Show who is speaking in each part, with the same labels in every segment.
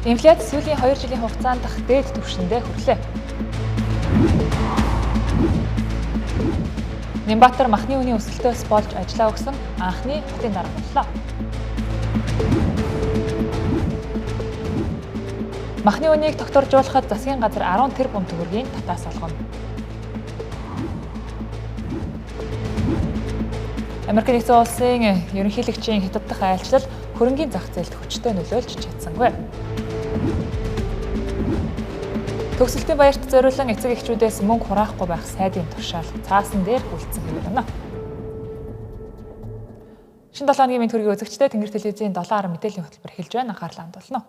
Speaker 1: Инфляц сүүлийн 2 жилийн хугацаанд дах дээд түвшиндээ хүрлээ. Нямбатар махны үнийн өсөлтөөс болж ажлаа өгсөн анхны хотын дарга боллоо. Махны үнийг тогтворжуулахад засгийн газар 10 тэрбум төгрөгийн татаас олгоно. Америк нэгдсэн улсын ерөнхийлөгчийн хятад дахь айлчлал хөрөнгийн зах зээлд хүчтэй нөлөөлж чадсангүй. Төгсөлтийн баярт зориулан эцэг эхчүүдээс мөнгө хураахгүй байх сайдын тушаал цаасан дээр үлдсэн хэвээр байна. Шинэ 7 хоногийн мэнд хүргийн үзэгчдээ Тэнгэр телевизийн 7 мэдээллийн хөтөлбөр эхэлж байна. Анхаарлаа хандуулна.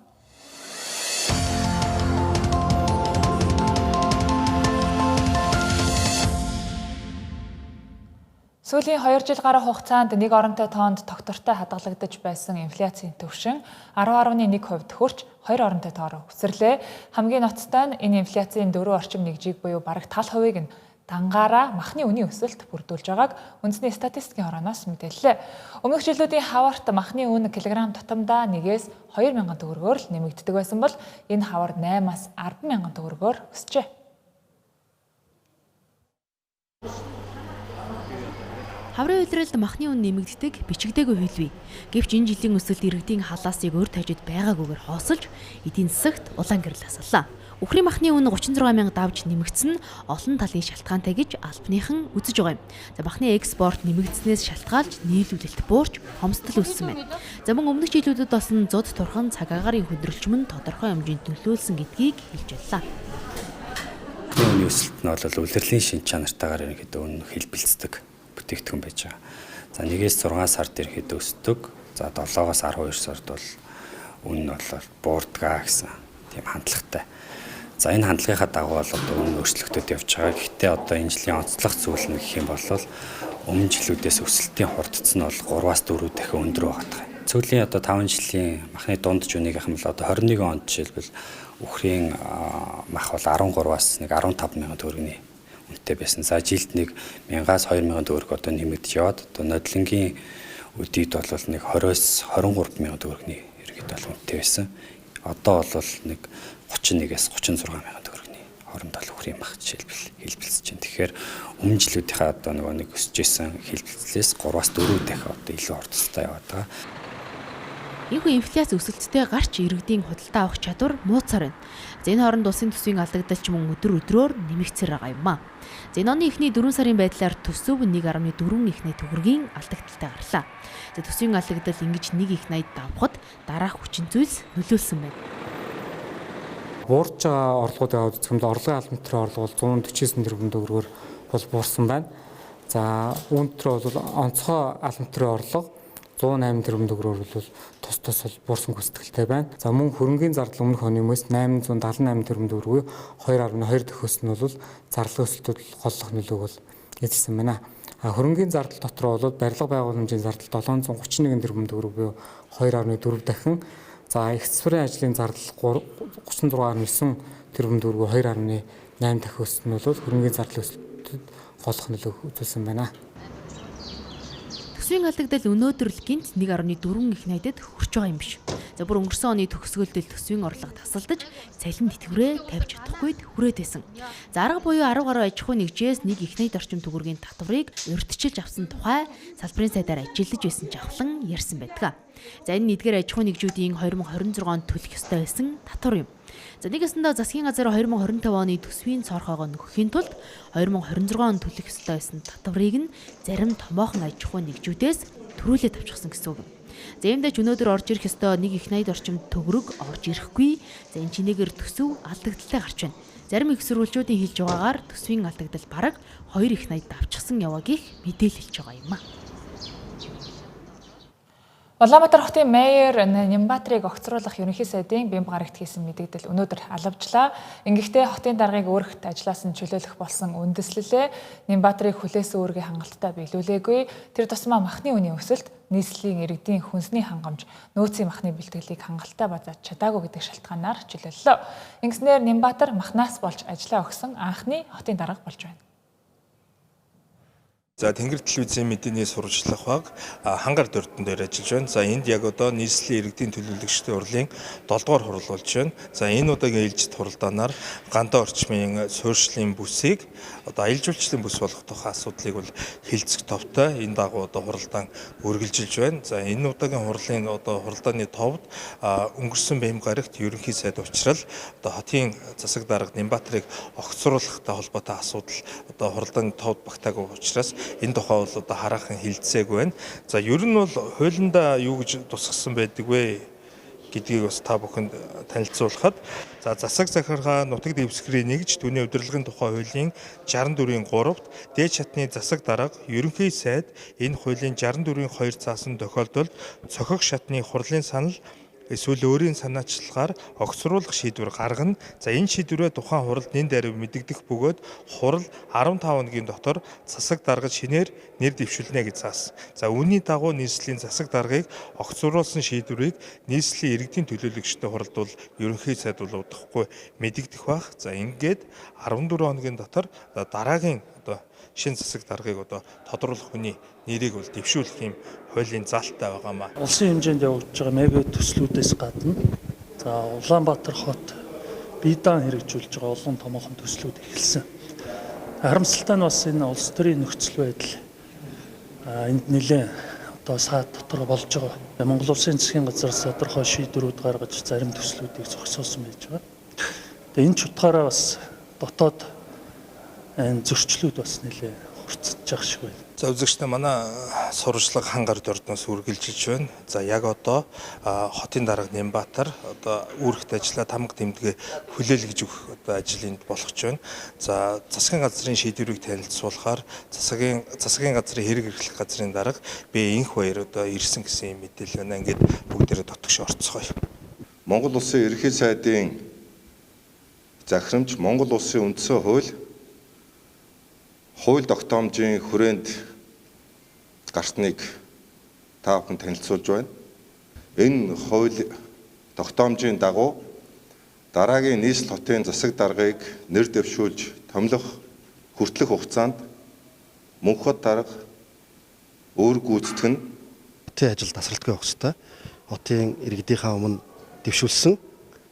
Speaker 1: Сүүлийн 2 жил гаруй хугацаанд нэг оронтой тоонд тогтвортой хадгалагдаж байсан инфляцийн түвшин 10.1% хүрч 2 оронтой тоор өсөрлөө. Хамгийн ноцтой нь энэ инфляцийн 4 орчим нэгжийг буюу бараг тал хувийг нь дангаараа махны үнийн өсөлт бүрдүүлж байгааг үндэсний статистикийн хорооноос мэдээллээ. Өмнөх жилүүдийн хаварт махны үн килограмм тутамдаа 1-ээс 2 мянган төгрөгөөр л нэмэгддэг байсан бол энэ хавар 8-аас 10 мянган төгрөгөөр өсжээ.
Speaker 2: Хаврын улиралд махны үн нэмэгддэг бичигдээгүй хөл бий. Гэвч энэ жилийн өсөлт иргэдийн халаасыг өөр тажид байгаагүйгээр хоосолж эдийн засагт улаан гэрэл асаллаа. Үхрийн махны үн 36 мянга давж нэмэгдсэн нь олон талын шалтгаантай гэж албаныхан үзэж байгаа юм. За, махны экспорт нэмэгдснээс шалтгаалж нийлүүлэлт буурч хомсдол үүссэн байна. За, мөн өмнөх жилүүдэд болсон зуд турхан цаг агаарын хүндрэлч мөн тодорхой хэмжээнд нөлөөлсөн гэдгийг хэлж байлаа.
Speaker 3: Үнийн өсөлт нь бол улирлын шинж чанартайгаар ерөнхийдөө үн хэлбэлцдэг бүтээгдэхүүн байж байгаа. За, 1-ээс 6 сард ерөнхийдөө өсдөг. За, 7-оос 12 сард бол үн нь бол буурдгаа гэсэн тийм хандлагатай. За, энэ хандлагынхаа дагуу бол одоо үн өөрчлөгдөд явж байгаа. Гэхдээ одоо энэ жилийн онцлог зүйл нь гэх юм бол өмнө жилүүдээс өсөлтийн хурдц нь бол 3-аас 4 дахин өндөр байгаа. Сүүлийн одоо 5 жилийн махны дундаж үнийг авах юм бол одоо 21 онд жишээлбэл үхрийн мах бол 13-аас нэг 15 мянган төгрөгийн үнэтэй байсан. За, жилд нэг 1000-аас 2000 төгрөг одоо нэмэгдэж яваад одоо нодлонгийн өдийд бол нэг 20-оос 23 мянган төгрөгийн ерөнхийдөө бол үнэтэй байсан. Одоо бол нэг 31-ээс 36 мянган төгрөгийн хооронд бол үхрийн мах жишээлбэл хэлбэлцэж байна. Тэгэхээр өмнө жилүүдийнхээ одоо нөгөө нэг өсөж исэн хэлбэлцлээс 3-аас 4 дахин одоо илүү хурдтай яваад байгаа.
Speaker 2: Ийхүү инфляц өсөлттэй гарч иргэдийн худалдаа авах чадвар мууцаар байна. За, энэ хооронд улсын төсвийн алдагдал ч мөн өдөр өдрөөр нэмэгдсээр байгаа юм аа. За, энэ оны эхний 4 сарын байдлаар төсөв 1.4 их 80 төгрөгийн алдагдaltaй гарлаа. За, төсвийн алдагдал ингэж 1 их 80 давхад дараах хүчин зүйлс нөлөөлсөн байна.
Speaker 4: Буурж байгаа орлогуудыг аваад үзэх юм бол орлогын албан төрийн орлого бол 149 тэрбум төгрөгөөр бол буурсан байна. За, үүн дотор бол онцгой албан төрийн орлого 108 тэрбум төгрөгөөр бол тус тус бол буурсан гүйцэтгэлтэй байна. За, мөн хөрөнгийн зардал өмнөх оны өмнөөс 878 тэрбум төгрөгөө 2.2 дахин нь бол зарлал өсөлтөд голлох нөлөөг бол эзэлсэн байна. А хөрөнгийн зардал дотор бол барилга байгууламжийн зардал 731 тэрбум төгрөг буюу 2.4 дахин, за, их засварын ажлын зардал 36.9 тэрбум төгрөгөө 2.8 дахин өсөлт нь бол хөрөнгийн зардал өсөлтөд голлох нөлөөг үзүүлсэн байна.
Speaker 2: Төсвийн алдагдал өнөөдөр л гэнэт 1.4 их найдад хүрч байгаа юм биш. За, бүр өнгөрсөн оны төгсгөлд төсвийн орлого тасалдаж цалин тэтгэврээ тавьж чадахгүйд хүрээд байсан. За, арга буюу 10 гаруй аж ахуй нэгжээс нэг их найд орчим төгрөгийн татварыг урьдчилж авсан тухай салбарын сайдаар ажиллаж байсан жавхлан ярьсан байдаг. За, энэ нэгдүгээр аж ахуй нэгжүүдийн 2026 онд төлөх ёстой байсан татвар юм. За, нэг ёсондоо засгийн газар 2025 оны төсвийн цорхоогоо нөхөхийн тулд 2026 онд төлөх ёстой байсан татварыг нь зарим томоохон аж ахуй нэгжүүдээс түрүүлээд авчихсан гэсэн үг юм. За, иймдээ ч өнөөдөр орж ирэх ёстой нэг их 80 орчим төгрөг орж ирэхгүй. За, энэ чинээгээр төсөв алдагдaltaй гарч байна. Зарим их сурвалжуудын хэлж байгаагаар төсвийн алдагдал бараг 2 их 80 давчихсан яваа гих мэдээлэл хэлж байгаа юм а.
Speaker 1: Улаанбаатар хотын мэр Нямбатрыг огцруулах ерөнхий сайдын бямба гарагт хийсэн мэдэгдэл өнөөдөр алавжлаа. Ингэхдээ хотын даргыг өөрөхт ажлаас нь чөлөөлөх болсон үндэслэлээ. Нямбатрыг хүлээсэн үүргээ хангалттай биелүүлээгүй. Тэр тусмаа махны үнийн өсөлт, нийслэлийн иргэдийн хүнсний хангамж, нөөцийн махны бэлтгэлийг хангалттай базааж чадаагүй гэдэг шалтгаанаар чөлөөллөө. Ингэснээр Нямбатар махнаас болж ажлаа өгсөн анхны хотын дарга болж байна.
Speaker 5: За Тэнгэр телевизийн мэдээний сурвалжлах баг хангар дөрдөн дээр ажиллаж байна. За энд яг одоо нийслэлийн иргэдийн төлөөлөгчдийн хурлын 7 дугаар хурал болж байна. За энэ удаагийн ээлжит хуралдаанаар гандаа орчмын суурьшлын бүсийг одоо аялал жуулчлалын бүс болгох тухай асуудлыг бол хэлцэх товтой энэ дагуу одоо хуралдаан үргэлжилж байна. За энэ удаагийн хурлын одоо хуралдааны товд өнгөрсөн бэм гарагт ерөнхий сайд учрал одоо хотын засаг дарга Нямбатарыг огцруулахтай холбоотой асуудал одоо хуралдааны товд багтаагүй учраас энэ тухай бол одоо хараахан хилцээгүй байна. За ер нь бол хуулиндаа юу гэж тусгасан байдаг вэ гэдгийг бас та бүхэнд танилцуулахад за засаг захиргаа нутаг дэвсгэрийн нэгж түүний удирдлагын тухай хуулийн 64-ийн 3-т дээд шатны засаг дарга ерөнхий сайд энэ хуулийн 64-ийн 2 цаасан тохиолдолд цохих шатны хурлын санал эсвэл өөрийн санаачлагаар огцруулах шийдвэр гаргана. За энэ шийдвэрээ тухайн хуралд нэн даруй мэдэгдэх бөгөөд хурал 15 хоногийн дотор засаг даргад шинээр нэр дэвшүүлнэ гэж заасан. За үүний дагуу нийслэлийн засаг даргыг огцруулсан шийдвэрийг нийслэлийн иргэдийн төлөөлөгчдийн хуралд бол ерөнхий сайд бол удахгүй мэдэгдэх байх. За ингээд 14 хоногийн дотор дараагийн одоо шинэ засаг даргыг одоо тодруулах хүний нэрийг бол дэвшүүлэх юм хуулийн заалттай байгаамаа.
Speaker 6: Улсын хэмжээнд явагдаж байгаа мега төслүүдээс гадна за Улаанбаатар хот Бидан хэрэгжүүлж байгаа олон томоохон төслүүд эхэлсэн. Харамсалтай нь бас энэ улс төрийн нөхцөл байдал энд нэлээд одоо саад дотор болж байгаа. Монгол Улсын засгийн газраас тодорхой шийдвэрүүд гаргаж зарим төслүүдийг зогсоосон байж байгаа. Тэгээ энэ ч утгаараа бас дотоод энэ зөрчлүүд бас нэлээд хурцж байгаа шиг байна.
Speaker 5: За үзэгчдээ манай сурвалжлага хангар дордноос үргэлжилж байна. За яг одоо хотын дарга Нямбатар одоо үүрэгт ажиллаа тамга тэмдгээ хүлээлгэж өгөх одоо ажил энд болох ч байна. За засгийн газрын шийдвэрийг танилцуулахаар засгийн газрын хэрэг эрхлэх газрын дарга би инх баяр одоо ирсэн гэсэн юм мэдээлэл байна. Ингээд бүгдээрээ дотгош орцгоё.
Speaker 7: Монгол Улсын ерөнхий сайдын захирамж Монгол Улсын үндсэн хууль хууль тогтоомжийн хүрээнд гарсныг та бүхэн танилцуулж байна. Энэ хууль тогтоомжийн дагуу дараагийн нийслэл хотын засаг даргыг нэр дэвшүүлж томилох хүртэлх хугацаанд Мөнхөд дарга өөр гүйцэтгэх нь
Speaker 8: хотын ажил тасралтгүй явах ёстой. Хотын иргэдийнхаа өмнө дэвшүүлсэн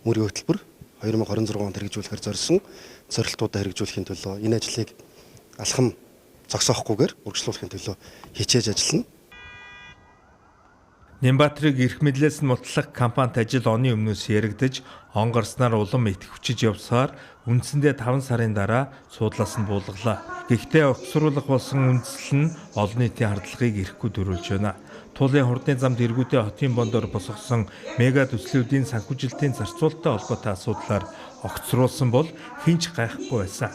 Speaker 8: мөрийн хөтөлбөр 2026 онд хэрэгжүүлэхээр зорьсон зорилтуудаа хэрэгжүүлэхийн төлөө энэ ажлыг алхам зогсоохгүйгээр үргэлжлүүлэхийн төлөө хичээж ажиллана.
Speaker 5: Нямбатарыг эрх мэдлээс нь мутлах компанит ажил оны өмнөөс яригдаж, он гарснаар улам идэвхжиж явсаар үндсэндээ 5 сарын дараа суудлаас нь буулгалаа. Гэхдээ огцруулах болсон үндсэл нь олон нийтийн хардлагыг ирэхгүй дөрүүлж байна. Тулын хурдны замд эргүүдээ хотын бондоор босгосон мега төслүүдийн санхүүжилтийн зарцуулалттай холбоотой асуудлаар огцруулсан бол хэн ч гайхгүй байсан.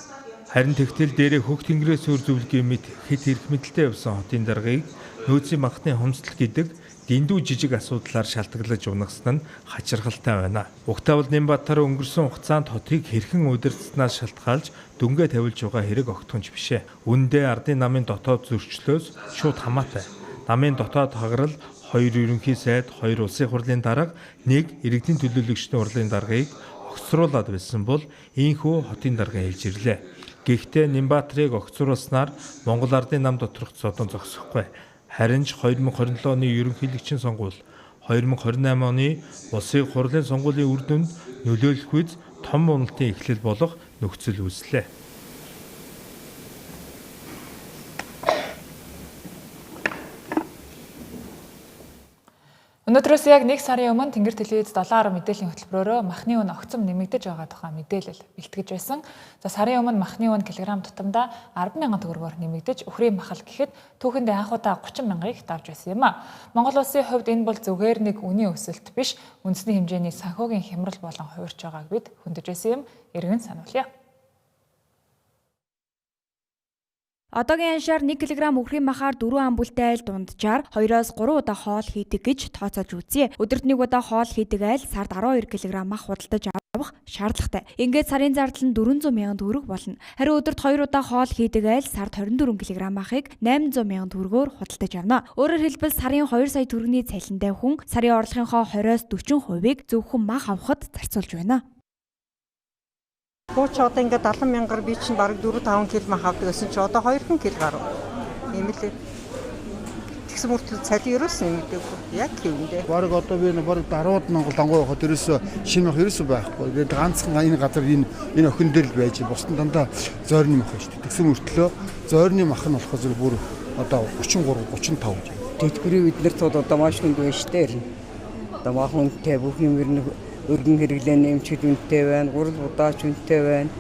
Speaker 5: Харин тэгтэл дээрээ хөх тэнгэрээс өөр зөвлөгийн мэд хэд эрх мэдэлтэй явсан хотын даргаыг нөөцийн банкны хомсдол гэдэг дэндүү жижиг асуудлаар шалтгаалж унагсан нь хачирхалтай байна. Угтаавал Нямбатар өнгөрсөн хугацаанд хотыг хэрхэн удирдсанаас шалтгаалж дүнгээ тавилж байгаа хэрэг огтхонч биш ээ. Үүндээ ардын намын дотоод зөрчлөөс шууд хамаатай. Намын дотоод хагарал 2 ерөнхий сайд, 2 улсын хурлын дарга, 1 иргэдийн төлөөлөгчдийн хурлын даргаыг огцруулад байсан бол ийнхүү хотын даргын хэлж ирлээ. Гэхдээ Нямбатарыг огцруулснаар Монгол Ардын нам доторх зодон зогсохгүй. Харин ч 2027 оны ерөнхийлөгчийн сонгуул, 2028 оны улсын хурлын сонгуулийн үр дүнд нөлөөлөх үз том уналтын эхлэл болох нөхцөл үүслээ.
Speaker 1: Өнөөдрөөс яг 1 сарын өмнө Тэнгэр телевиз 7.10 мэдээллийн хөтөлбөрөөрөө махны үн огцом нэмэгдэж байгаа тухай мэдээлэл бэлтгэж байсан. За сарын өмнө махны үн килограмм тутамдаа 10,000 төгрөгөөр нэмэгдэж үхрийн махал гэхэд түүхэндээ анх удаа 30,000-ыг давж байсан юм а. Монгол улсын хувьд энэ бол зүгээр нэг үнийн өсөлт биш, үндэсний хэмжээний санхүүгийн хямрал болон хувирч байгааг бид хөндөж байсан юм. Иргэн сануулъя.
Speaker 9: Одоогийн аншаар 1 кг үхрийн махаар 4 амбултай айл дунджаар 2-оос 3 удаа хоол хийдэг гэж тооцоолж үзье. Өдөрт нэг удаа хоол хийдэг айл сард 12 кг мах худалдаж авах шаардлагатай. Ингээд сарын зардал нь 400,000 төгрөг болно. Харин өдөрт 2 удаа хоол хийдэг айл сард 24 кг махыг 800,000 төгрөгөөр худалдаж авна. Өөрөөр хэлбэл сарын 2 сая төгрөгийн цалинтай хүн сарын орлогынхоо 20-оос 40%-ийг зөвхөн мах авахд зарцуулж байна.
Speaker 10: Хууч одоо ингээд 70 мянгаар би чинь бараг 4-5 кг мах авдаг гэсэн чи одоо 2 кг гарав. Нэмэлээ. Тэгсэн мөртлөө цалин ерөөс нэмэгдээгүй. Яг хэвэндээ.
Speaker 11: Бараг одоо би бараг 10 мянган лангуу байхад ерөөсөө шинэ мах ерөөсөө байхгүй. Тэгээд ганцхан энэ газар энэ охин дээр л байж бусд нь дандаа зойрны мах шүү дээ. Тэгсэн мөртлөө зойрны мах нь болохоор зөв бүр одоо 33 35 гэж.
Speaker 12: Тэтгэврийн бид нар тул одоо маш хүнд байна шүү дээ. Одоо мах үнэтэй бүх юм ер нь өргөн хэрэглээ нэмчид үнэтэй байна, гурал будаач үнэтэй байна.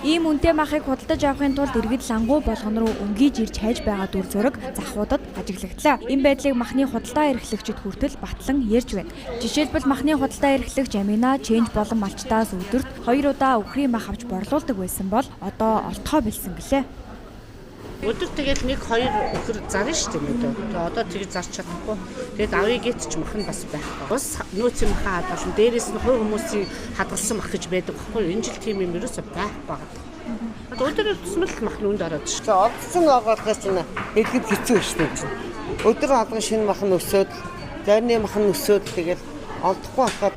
Speaker 9: Ийм үнэтэй махыг худалдаж авахын тулд иргэд лангуу болгон руу өнгийж ирж хайж байгаа дүр зураг захуудад ажиглагдлаа. Энэ байдлыг махны худалдаа эрхлэгчид хүртэл батлан ярьж байна. Жишээлбэл махны худалдаа эрхлэгч Амина Чэнж болон Малчтаас өдөрт 2 удаа үхрийн мах авч борлуулдаг байсан бол одоо олдохоо болсон гэлээ.
Speaker 13: Өдөр тэгэл 1 2 үхэр зарна шүү дээ мэдээ. Тэгээ одоо тэгж зарч чадахгүй. Тэгээд авъя гэт ч мах нь бас байхгүй. Ус нөөцийн махаа хадгалсан. Дээрээс нь хувь хүмүүсийн хадгалсан мах гэж байдаг байхгүй юу? Энэ жил тийм юм ерөөсөө байхгүй байгаа. Одоо өдөр тусмал мах нь үнд ороод шүү.
Speaker 14: Олдсон агуулгаас нь хэлэхэд хэцүү шүү дээ чинь. Өдөр алган шинэ мах нь өсөөд, зайрны мах нь өсөөд тэгэл олдохгүй болохоор.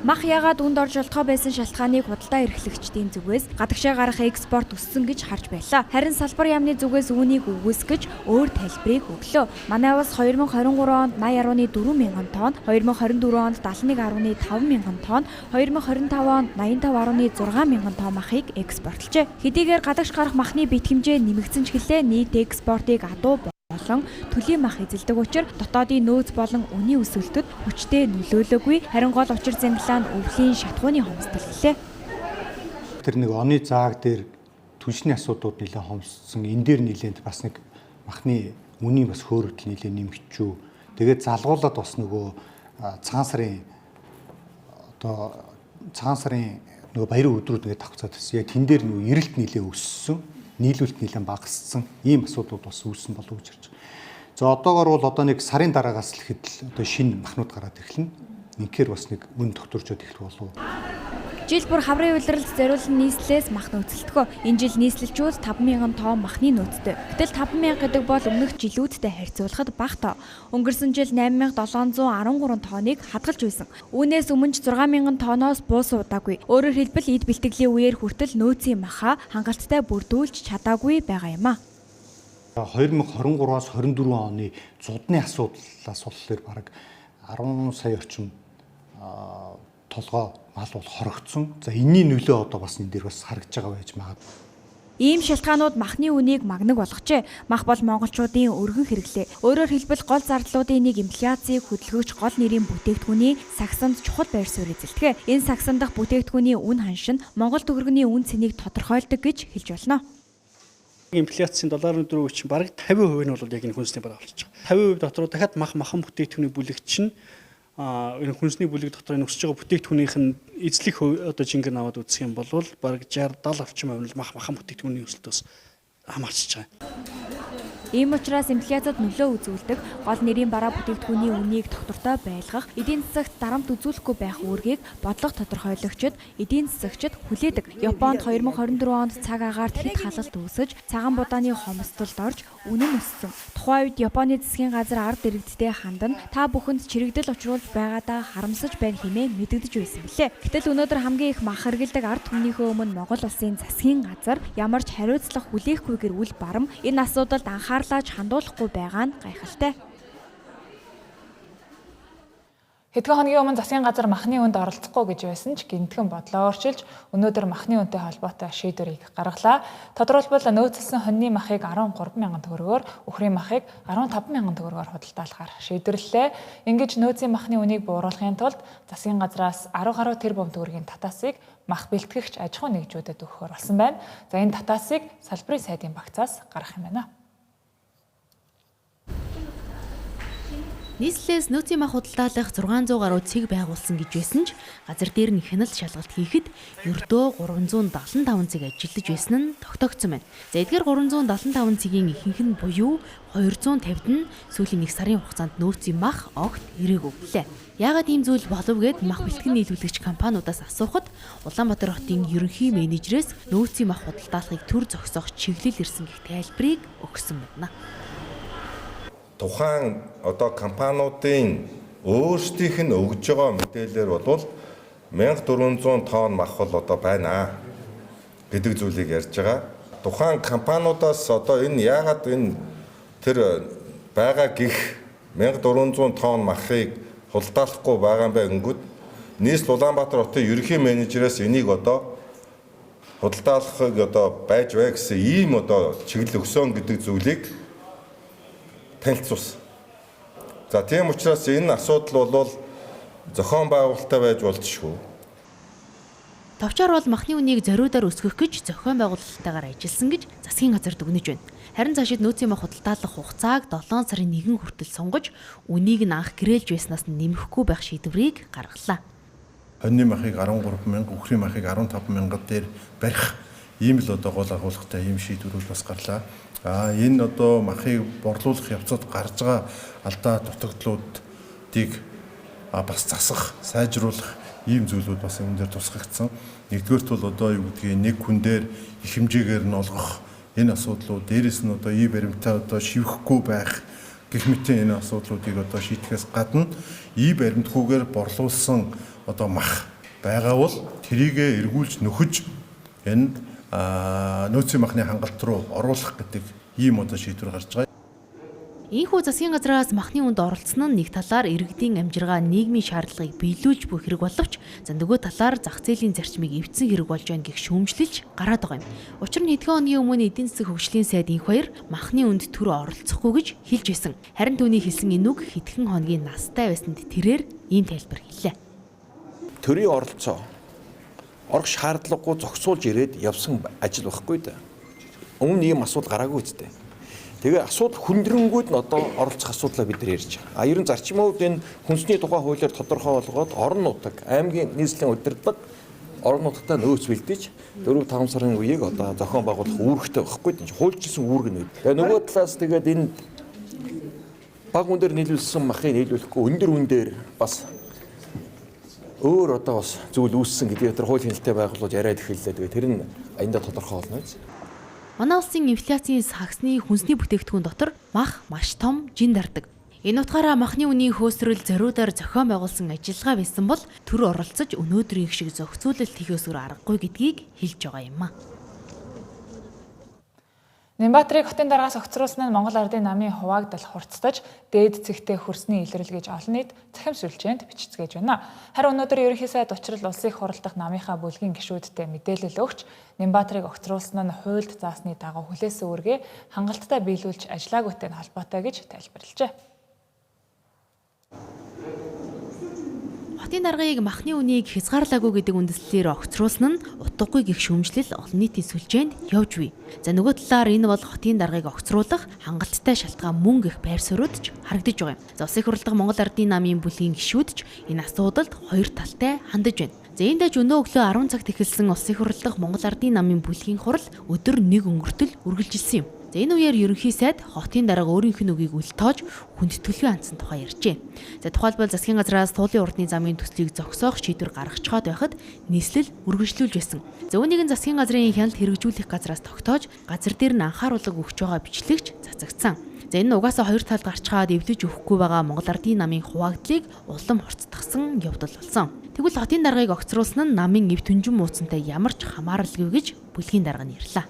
Speaker 9: Мах ягаад үнд орж олдохоо байсан шалтгааныг худалдаа эрхлэгчдийн зүгээс гадагшаа гарах экспорт өссөн гэж харж байлаа. Харин салбар яамны зүгээс үүнийг үгүйсгэж өөр тайлбарыг өглөө. Манай улс 2023 онд 80.4 мянган тонн, 2024 онд 71.5 мянган тонн, 2025 онд 85.6 мянган тонн махыг экспортлжээ. Хэдийгээр гадагш гарах махны бит хэмжээ нэмэгдсэн ч гэлээ нийт экспортыг адуу болон төлийн мах эзэлдэг учир дотоодын нөөц болон үнийн өсөлтөд хүчтэй нөлөөлөөгүй, харин гол учир зинглаа нь өвлийн шатхууны хомсдол гэлээ.
Speaker 15: Тэр нэг оны зааг дээр түншний асуудлууд нэлээд хомсдсон. Энэ дээр нэлээд бас нэг махны үнийн бас хөөрөгдөл нэлээд нэмэгчүү. Тэгээд залгуулад бас нөгөө цагаан сарын одоо цагаан сарын нөгөө баярын өдрүүд ингээд давхцаад байсан. Яг тэн дээр нөгөө эрэлт нэлээд өссөн. Нийлүүлэлт нэлээд багассан. Ийм асуудлууд бас үүссэн болов уу гэж харж байгаа. За одоогор бол одоо нэг сарын дараагаас л ихэд л одоо шинэ махнууд гараад эхэлнэ. Инхээр бас нэг үн тогтворчод эхлэх болов.
Speaker 9: Жил бүр хаврын улиралд зориулсан нийслэлээс мах нөөцөлтгөө. Энэ жил нийслэлчүүд 5,000 тонн махны нөөцтэй. Гэтэл 5,000 гэдэг бол өмнөх жилүүдтэй харьцуулахад бага тоо. Өнгөрсөн жил 8,713 тонныг хадгалж байсан. Үүнээс өмнө ч 6,000 тонноос буусан удаагүй. Өөрөөр хэлбэл эд бэлтгэлийн үеэр хүртэл нөөцийн маха хангалттай бүрдүүлж чадаагүй байгаа юм а.
Speaker 15: 2023-аас 24 оны зудны асуудлаас болохоор бараг 10 сая орчим толгой мал бол хорогдсон. За энэний нөлөө одоо бас энэ дээр бас харагдж байгаа байж магадгүй.
Speaker 9: Ийм шалтгаанууд махны үнийг магнаг болгожээ. Мах бол монголчуудын өргөн хэрэглээ. Өөрөөр хэлбэл гол зардлуудын нэг инфляцийг хөдөлгөгч гол нэрийн бүтээгдэхүүний сагсанд чухал байр суурь эзэлдэг. Энэ сагсан дахь бүтээгдэхүүний үн ханш нь Монгол төгрөгийн үн цэнийг тодорхойлдог гэж хэлж болно.
Speaker 16: Инфляцийн 7.4 чинь бараг 50% нь бол яг энэ хүнсний бараа болчихж байгаа. 50% дотор дахиад мах махан бүтээгдэхүүний бүлэгч нь энэ хүнсний бүлэг дотор энэ өсөж байгаа бүтээгдэхүүнийх нь эзлэх одоо жингээр аваад үзэх юм бол бараг 60 70 орчим хувь нь мах махан бүтээгдэхүүний өсөлтөөс хамаарч байгаа.
Speaker 9: Ийм учраас инфляцид нөлөө үзүүлдэг гол нэрийн бараа бүтээгдэхүүний үнийг тогтвортой байлгах, эдийн засагт дарамт үзүүлэхгүй байх үүргийг бодлого тодорхойлогчид, эдийн засагчид хүлээдэг. Японд 2024 онд цаг агаарт хэд халалт үүсэж, цагаан будааны хомсдолд орж үнэн өссөн. Тухайн үед Японы засгийн газар ард иргэдтэй хандан та бүхэнд чирэгдэл учруулж байгаадаа харамсаж байна хэмээн мэдэгдэж байсан билээ. Гэтэл өнөөдөр хамгийн их мах хэрэглэдэг ард түмнийхөө өмнө Монгол улсын засгийн газар ямар ч хариуцлага хүлээхгүйгээр үл барам энэ асуудалд анхаарлаач хандуулахгүй байгаа нь гайхалтай.
Speaker 1: Хэдхэн хоногийн өмнө засгийн газар махны үнд оролцохгүй гэж байсан ч гинтгэн бодлоо өөрчилж өнөөдөр махны үнтэй холбоотой шийдвэрийг гаргалаа. Тодорхойлбол нөөцлсөн хоньны махыг 13 мянган төгрөгөөр, үхрийн махыг 15 мянган төгрөгөөр худалдаалахаар шийдвэрлэлээ. Ингэж нөөцийн махны үнийг бууруулахын тулд засгийн газраас 10 гаруй тэрбум төгрөгийн татаасыг мах бэлтгэгч аж ахуйн нэгжүүдэд өгөхөөр болсон байна. За энэ татаасыг салбарын сайдын багцаас гаргах юм байна.
Speaker 2: Нийслэлээс нөөцийн мах худалдаалах 600 гаруй цэг байгуулсан гэж байсан ч газар дээр нь хяналт шалгалт хийхэд ердөө 375 цэг ажиллаж байсан нь тогтоогдсон байна. За эдгээр 375 цэгийн ихэнх нь буюу 250-д нь сүүлийн нэг сарын хугацаанд нөөцийн мах огт ирээгүй гэлээ. Яагаад ийм зүйл болов гэд мах бэлтгэн нийлүүлэгч компаниудаас асуухад Улаанбаатар хотын ерөнхий менежерээс нөөцийн мах худалдаалахыг төр зогсоох чиглэл ирсэн гэх тайлбарыг өгсөн байна.
Speaker 7: Тухайн одоо компаниудын өөрсдийнх нь өгж байгаа мэдээлэлээр бол 1400 тонн мах бол одоо байна гэдэг зүйлийг ярьж байгаа. тухайн компаниудаас одоо энэ яагаад энэ тэр байгаа гих 1400 тонн махыг худалдаалахгүй байгаа юм бэ гингүүд нийслэл Улаанбаатар хотын ерөнхий менежерээс энийг одоо худалдаалахыг одоо байж бай гэсэн ийм одоо чиглэл өгсөн гэдэг зүйлийг танилцуулсан. За тийм учраас энэ асуудал бол зохион байгуулалттай байж болзошгүй.
Speaker 2: Товчоор бол махны үнийг зориудаар өсгөх гэж зохион байгуулалттайгаар ажилласан гэж засгийн газар дүгнэж байна. Харин цаашид нөөцийн мах худалдаалах хугацааг 7 сарын 1 хүртэл сунгаж үнийг нь анх гэрээлж байснаас нэмэхгүй байх шийдвэрийг гаргалаа.
Speaker 17: Хоньны махыг 13 мянга, үхрийн махыг 15 мянга дээр барих ийм л одоо гол агуулгатай ийм шийдвэрүүд бас гарлаа. А энэ одоо махыг борлуулах явцад гарч байгаа алдаа дутагдлуудыг бас засах, сайжруулах ийм зүйлүүд бас энэ дээр тусгагдсан. Нэгдүгээрт бол одоо юу гэдгийг нэг хүн дээр их хэмжээгээр нь олгох энэ асуудлууд, дээрэс нь одоо ий баримтаа одоо шивэхгүй байх гэх мэтийн энэ асуудлуудыг одоо шийдэхээс гадна ий баримтгүйгээр борлуулсан одоо мах байгаа бол тэрийгэ эргүүлж нөхөж энэ нөөцийн махны хангалт руу оруулах гэдэг ийм одоо шийдвэр гарч байгаа.
Speaker 2: Ийхүү засгийн газраас махны үнд оролцсон нь нэг талаар иргэдийн амжиргаа нийгмийн шаардлагыг биелүүлж буй хэрэг боловч за нөгөө талаар зах зээлийн зарчмыг эвдсэн хэрэг болж байна гэх шүүмжлэлж гараад байгаа юм. Учир нь хэдхэн хоногийн өмнө эдийн засаг хөгжлийн сайд инх баяр махны үнд төр оролцохгүй гэж хэлж байсан. Харин түүний хэлсэн энэ үг хэдхэн хоногийн настай байсанд тэрээр ийм тайлбар хийлээ.
Speaker 18: Төрийн оролцоо орох шаардлагагүй зогсуулж ирээд явсан ажил байхгүй дээ. Өмнө ийм асуудал гараагүй үстэй. Тэгээ асуудал хүндрэнгүүд нь одоо оролцох асуудлаа бид нар ярьж байгаа. А ер нь зарчмын хувьд энэ хүнсний тухай хуулиар тодорхой болгоод орон нутаг, аймгийн нийслэлийн удирдлага орон нутагтаа нөөц бэлдэж 4-5 сарын үеийг одоо зохион байгуулах үүрэгтэй байхгүй дээ. Хуульчилсан үүрэг нь. Тэгээ нөгөө талаас тэгээд энэ баг үн дээр нийлүүлсэн махыг нийлүүлэхгүй өндөр үн дээр бас өөр одоо бас зүйл үүссэн гэдгийг тэр хууль хяналттай байгууллагууд яриад эхэллээ. Тэгээ тэр нь аяндаа тодорхой болно биз.
Speaker 2: Манай улсын инфляцийн сагсны хүнсний бүтээгдэхүүн дотор мах маш том жин дардаг. Энэ утгаараа махны үнийн хөөсрөл зориудаар зохион байгуулсан ажиллагаа байсан бол төр оролцож өнөөдрийн шиг зохицуулалт хийхээс өөр аргагүй гэдгийг хэлж байгаа юм а.
Speaker 1: Нямбатрыг хотын дараагаас огцруулсан нь Монгол Ардын намын хуваагдал хурцтаж дээд цэгтээ хөрсний илрэл гэж олон нийт цахим сүлжээнд бичицгээж байна. Харин өнөөдөр ерөнхий сайд учрал улсын их хурал дахь намынхаа бүлгийн гишүүдтэй мэдээлэл өгч Нямбатрыг огцруулсан нь хуульд заасны дагуу хүлээсэн үүргээ хангалттай биелүүлж ажиллаагүйтэй нь холбоотой гэж тайлбарлажээ.
Speaker 2: Хотын даргаыг махны үнийг хязгаарлаагүй гэдэг үндслээр огцруулсан нь утгагүй гэх шүүмжлэл олон нийтийн сүлжээнд явж бий. За нөгөө талаар энэ бол хотын даргаыг огцруулах хангалттай шалтгаан мөн гэх байр суурьуд ч харагдаж байгаа юм. За улсын их хурал дахь Монгол Ардын намын бүлгийн гишүүд ч энэ асуудалд хоёр талтай хандаж байна. За энэ даж өнөө өглөө 10 цагт эхэлсэн улсын их хурал дахь Монгол Ардын намын бүлгийн хурал өдөр нэг өнгөртөл үргэлжилсэн юм. За энэ үеэр ерөнхий сайд хотын дарга өөрийнх нь үгийг үл тоож хүндэтгэлгүй хандсан тухай ярьжээ. За тухайлбал засгийн газраас туулын урдны замын төслийг зогсоох шийдвэр гаргачхаад байхад нийслэл үргэлжлүүлж байсан. За үүнийг нь засгийн газрын хяналт хэрэгжүүлэх газраас тогтоож газар дээр нь анхааруулга өгч байгаа бичлэгч цацагдсан. За энэ нь угаасаа хоёр талд гарчхаад эвлэж өгөхгүй байгаа Монгол Ардын намын хуваагдлыг улам хурцдагсан явдал болсон. Тэгвэл хотын даргаыг огцруулсан нь намын эв түнжин мууцантай ямар ч хамааралгүй гэж бүлгийн дарга нь ярьлаа.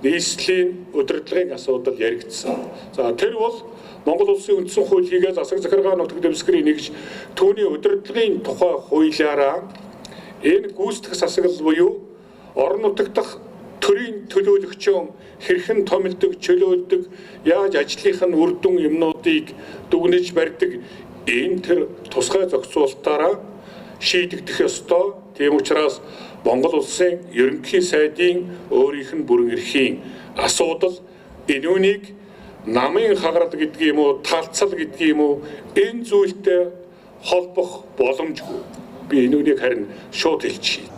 Speaker 19: Нийслэлийн удирдлагын асуудал яригдсан. За тэр бол Монгол Улсын үндсэн хуулийг засаг захиргаа нутаг дэвсгэрийн нэгж түүний удирдлагын тухай хуулиараа энэ гүйцэтгэх засаглал буюу орон нутаг дахь төрийн төлөөлөгчөн хэрхэн томилдог, чөлөөлдөг, яаж ажлынх нь үр дүн юмнуудыг дүгнэж барьдаг энэ тэр тусгай зохицуулалтаараа шийдэгдэх ёстой. Тийм учраас Монгол улсын ерөнхий сайдын өөрийнх нь бүрэн эрхийн асуудал энэ үнийг намын хагарал гэдэг юм уу, талцал гэдэг юм уу, энэ зүйлтэй холбох боломжгүй. Би энэ үнийг харин шууд хэлчихье.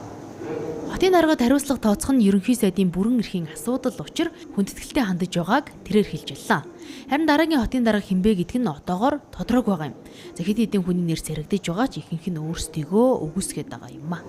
Speaker 2: Хотын даргад хариуцлага тооцох нь ерөнхий сайдын бүрэн эрхийн асуудал учир хүндэтгэлтэй хандаж байгааг тэрээр хэлж байлаа. Харин дараагийн хотын дарга хинбэ гэдэг нь одоогоор тодорхойгүй байгаа юм. За хэд хэдэн хүний нэр сэрэгдэж байгаа ч ихэнх нь өөрсдийгөө үгүйсгээд байгаа юм а.